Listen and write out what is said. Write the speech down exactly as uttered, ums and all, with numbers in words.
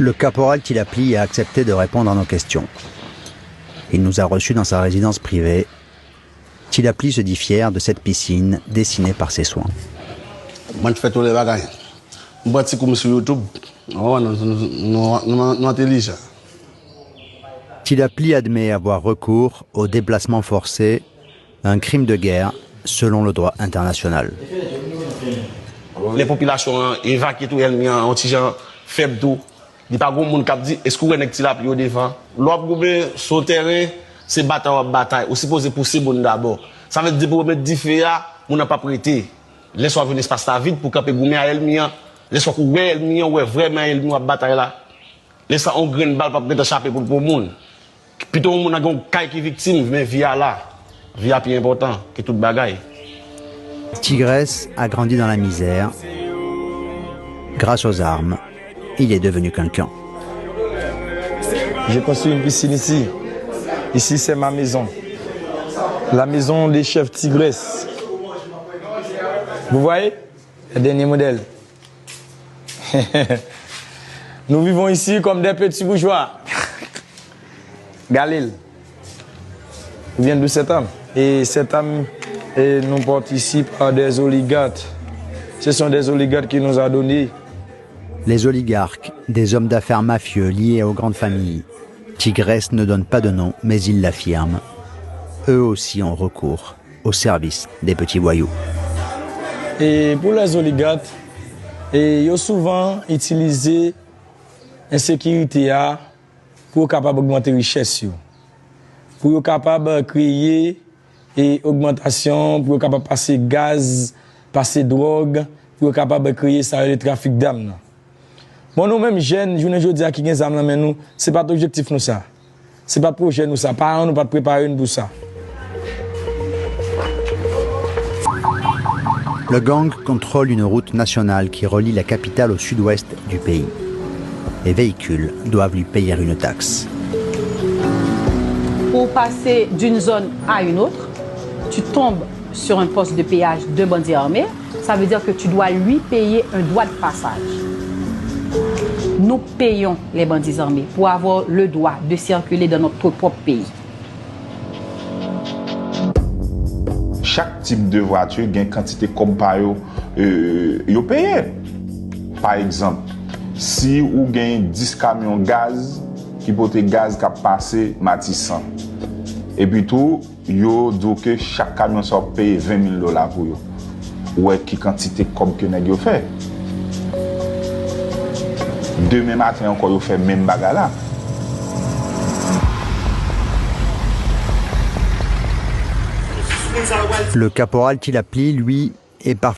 Le caporal Tilapli a accepté de répondre à nos questions. Il nous a reçus dans sa résidence privée. Tilapli se dit fier de cette piscine dessinée par ses soins. Mwen fè tout lè bagay. M pran ti kou m sou YouTube. Ou konprann, nou, nou, nou, nou, nou entèlijan. Tilapli admet avoir recours au déplacement forcé, un crime de guerre selon le droit international. Lè popilasyon an evakye tou, ènmi an yon ti jan fèb tou. Li pa gon moun k ap di, èske w wè nèg Tilapli yo devan? Lè w ap goumen sou yon tèren, se batay w ap batay. Ou sipoze pouse moun dabò. Sa vle di, depi w met dife a, moun nan p ap rete. Lè sa w ap jwenn espas la vid pou w kanpe goumen a ènmi an. Lè sa w wè ènmi an, w wè vrèman ènmi w ap batay la. Lè sa yon grenn bal p ap gentan chape pou l pran moun. Pito yon moun nan gen yon kay ki viktim, men vi a la. Vi a pi enpòtan ke tout bagay. Tigresse a grandi dans la misère. Grâce aux armes, il est devenu quelqu'un. J'ai construit une piscine ici. Ici, c'est ma maison. La maison des chefs Tigresse. Vous voyez? Le dernier modèle. Nous vivons ici comme des petits bourgeois. Galil. Ou vient d'où cet homme? Et cet homme, eh, nous porte ici par des oligarques. Ce sont des oligarques qui nous a donné. Les oligarques, des hommes d'affaires mafieux liés aux grandes familles. Tigresse ne donne pas de nom, mais il l'affirme. Eux aussi ont recours au service des petits voyous. E pou lèzoligak, e yo souvan itilize ensekirite a pou yo kapab ogmante richès yo, pou yo kapab kreye e ogmantasyon, pou yo kapab pase gaz, pase dwòg, pou yo kapab kreye sa yo rele trafik dam nan. Bon, nou menm jèn, jounen jodi a ki gen zam nan men nou, se pa t objektif nou sa. Se pa t pwojè nou sa. Paran nou pa t prepare n pou sa. Le gang contrôle une route nationale qui relie la capitale au sud-ouest du pays. Les véhicules doivent lui payer une taxe. Pour passer d'une zone à une autre, tu tombes sur un poste de péage de bandits armés, ça veut dire que tu dois lui payer un droit de passage. Nous payons les bandits armés pour avoir le droit de circuler dans notre propre pays. Chak tip de vwati gen kantite kòb pa yo, euh, yo peye. Pa egzanp, si ou gen dis kamyon gaz ki pote gaz k ap pase Matisan, epi tou yo di w ke chak kamyon sa w ap peye ven mil dola pou yo. Ou wè ki kantite kòb ke nèg yo fè. Demen maten ankò yo fè menm bagay la. Le caporal Tilapli, lui, est parfois